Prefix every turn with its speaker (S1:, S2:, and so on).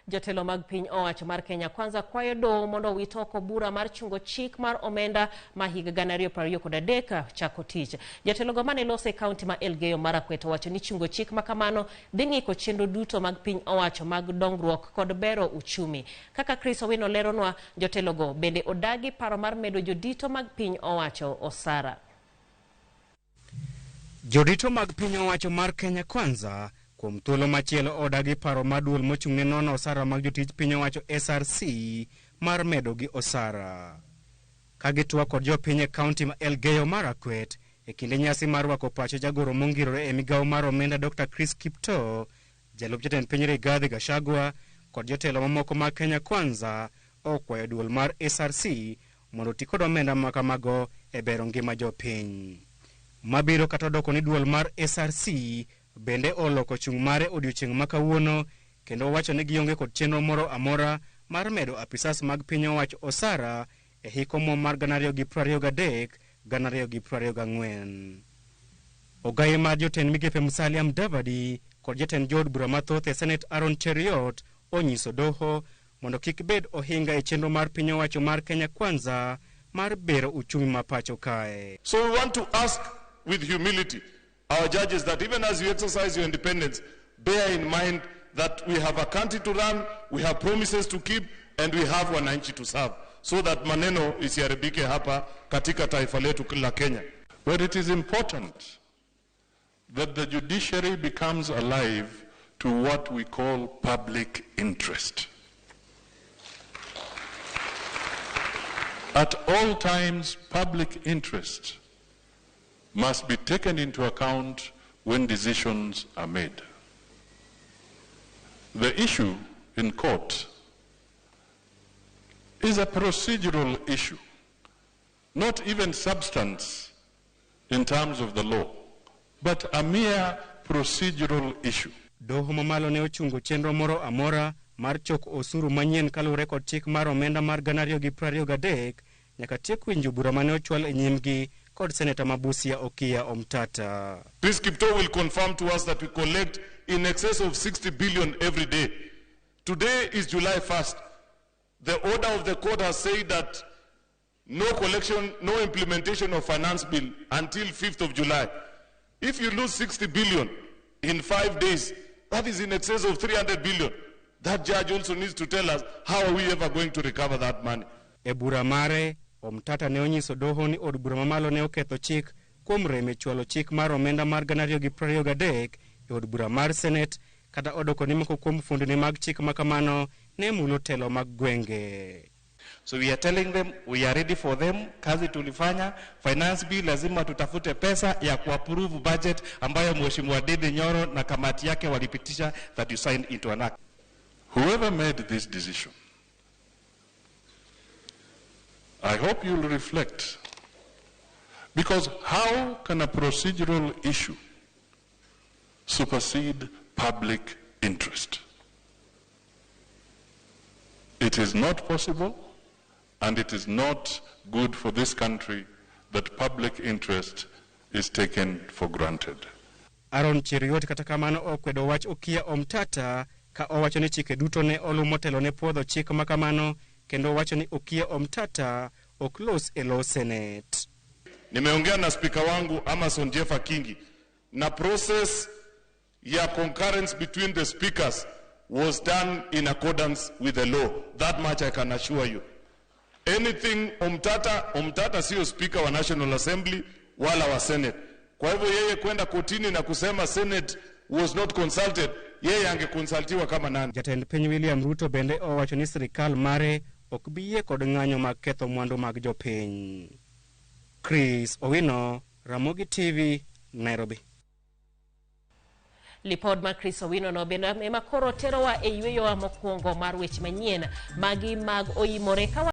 S1: Jotelo mag piny owacho mar Kenya Kwanza kwayo doho mondo owit oko bura mar chungo chik mar omenda ma higa 2023 chako tich. Jotelogo mane loso e kaunti ma Elgeyo Marakwet owacho ni chungo chik ma kamano dhi ng'iko chenro duto mag piny owacho mag dongruok kod bero uchumi. Kaka Chris Owino leronwa, jotelogo bende odagi paro mar medo jodito mag piny owacho osara.
S2: Jodito mag piny owacho mar Kenya Kwanza kuom thuolo machielo odagi paro mar duol mochung' ne nono osara mag jotij piny owacho SRC mar medogi osara. Ka gitwak kod jopiny e kaunti ma Elgeyo Marakwet e kinde nyasi mar rwako pacho jagoro mongirore e migawo mar omenda Dr. Chris Kiptoo, jalup jatend piny Rigathi Gachagua kod jotelo mamoko mag Kenya Kwanza okwayo duol mar SRC mondo oti kod omenda ma kamago e bero ngima jopiny. Mabiro kata odoko ni duol mar SRC bende oloko chung' mare odiochieng' ma kawuono kendo owacho ni gionge kod chenro moro amora mar medo apisas mag piny owacho osara e hik omuom mar 2023 2024. Ogaye mar jotend migepe Musalia Mudavadi kod jatend jood bura mathoth e Senate Aaron Cheruiyot onyiso doho mondo kik bed ohinga e chenro mar piny owacho mar Kenya Kwanza mar bero uchumi ma pacho kae.
S3: So we want to ask with humility our judges that even as you exercise your independence, bear in mind that we have a country to run, we have promises to keep, and we have wananchi to serve, so that maneno isiharibike hapa katika taifa letu la Kenya.
S4: But it is important that the judiciary becomes alive to what we call public interest. At all times, public interest must be taken into account when decisions are made. The issue in court is a procedural issue, not even substance in terms of the law, but a mere procedural issue.
S2: Doho mamalo ne ochungo chenro moro amora mar choko osuru manyien kaluwore kod chik mar omenda mar 2023 nyaka tiek winjo bura mane ochwal e nyimgi kod seneta ma Busia Okiya Omtata.
S3: Chris Kiptoo will confirm to us that we collect in excess of 60 billion every day. Today is July 1st. The order of the court has said that no collection, no implementation of finance bill until 5th of July. If you lose 60 billion in 5 days, that is in excess of 300 billion. That judge also needs to tell us how are we ever going to recover that money.
S2: E bura mare, Omtata ne onyiso doho ni od bura mamalo ne oketho chik kuom rem e chwalo chik mar omenda mar 2023 e od bura mar Senate kata odoko ni moko kuom fuondni mag chik ma kamano ne mulo telo mag gwenge.
S5: So we are telling them we are ready for them. Kazi tulifanya, finance bill lazima tutafute pesa ya kuapprove budget ambayo Mheshimiwa Ndindi Nyoro na kamati yake walipitisha that you signed into an act.
S4: Whoever made this decision, I hope you'll reflect, because how can a procedural issue supersede public interest? It is not possible, and it is not good for this country that public interest is taken for granted.
S2: Aaron Cheruiyot kata kamano okwedo wach Okiya Omtata ka owacho ni chike duto ne oluw motelo ne puodho chik ma kamano kendo owacho ni Okiya Omtata ok los e lo Senate.
S3: Nimeongea na spika wangu Amason Jeffa Kingi na process ya concurrence between the speakers was done in accordance with the law. That much I can assure you. Anything Omtata, Omtata sio speaker wa National Assembly wala wa Senate. Kwa hivyo yeye kwenda kotini na kusema Senate was not consulted, yeye angekonsultiwa kama nani?
S2: Jatend piny William Ruto bende owacho ni sirikal mare ok bi yie kod ng'anyo mag ketho mwandu mag jopiny. Chris Owino, Ramogi TV, Nairobi.
S1: Lipod mar Chris Owino no bende ema koro terowa e yweyowa mokwongo mar weche manyien magi mag oimore.